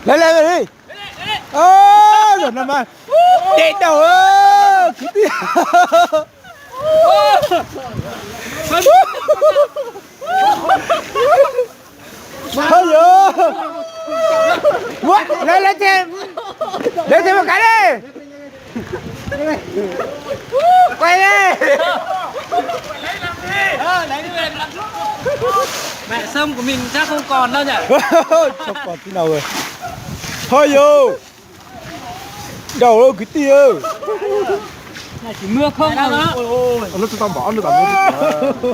Lawv, lawv li. Zaum no mas deb dau kwv tij. Ho yuav muab lawv, lawv thiaj, lawv thiaj mus kav li. Quay đi. Mẹ sớm của mình chắc không còn đâu nhỉ? Không còn tí nào rồi. Thôi dù. Đầu đâu cái tia. Này chỉ mưa không đâu đó. Ôi, ôi, ôi. Nó tao bỏ, nó tao bỏ.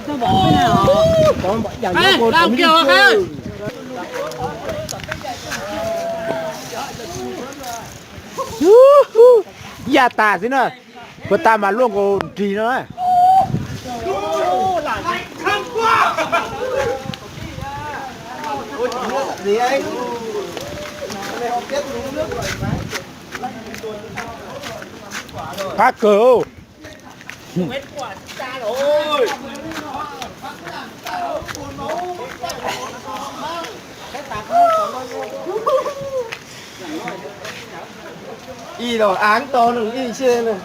Tao bỏ cái nào? Tao bỏ dàn. Ê, nó làm kiểu khác. Ya tas xwb na, puas tas mas luaj nkaus nrig no. Qab kawg. Ib los aav to nws ib xwb.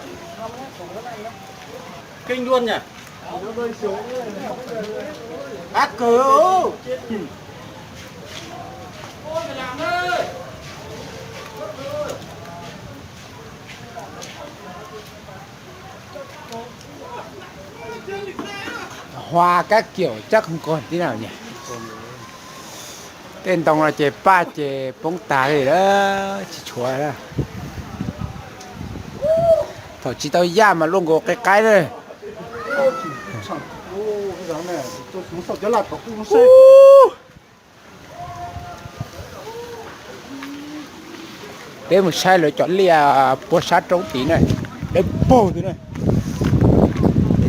Kinh luôn nhỉ? Ác cờ. Hoa các kiểu chắc không còn tí nào nhỉ. Tej ntoo no ces paj ces poob tag li lawm, tsis tshuav lawm. Thaum tsis tau yaj mas luaj nkaus qe qaib na. Peb mus saib lawv cov liaj puag sab roob tid na, dawb paug xwb na.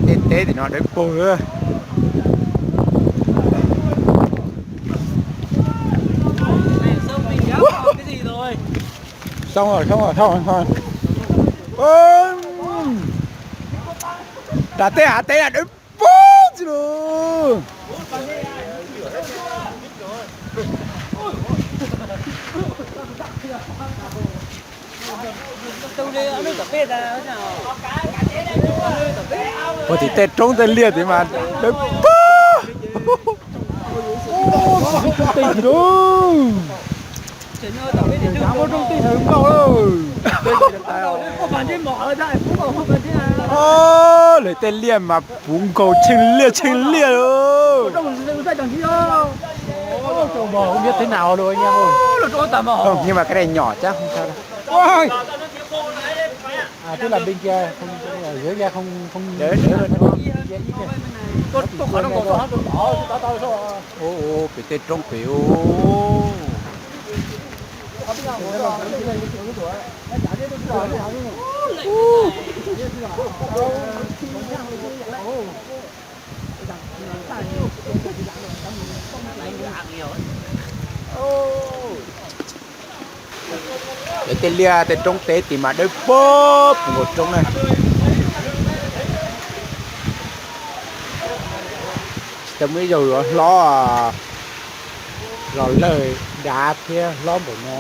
Tej teb tim no dawb paug xwb. Soo, soo, soo. Rau tej hav teb na dawb paug xwb lauj. Ua tim tej roob tej liaj tid mas dawb paug. Tsis muaj rooj tej tid lauj. Muaj rooj tej ntawd nkauj lawm. Lawv tej liaj mas puv nkaus tsheej liaj tsheej liaj lauj. Không, nhưng mà cái này nhỏ chắc không sao đâu. À, tức là bên kia không, ở dưới kia không, không. Đỡ, đỡ hơn. Bên kia ít kìa. Ủa, ủa, pem tej roob pem ub. Lawv tej liaj tej roob teb tid mas dawb paug puv nkaus roob na. Tsis tau muaj ib zaug yuav hlob los lawm dav thiab hlob npaum no.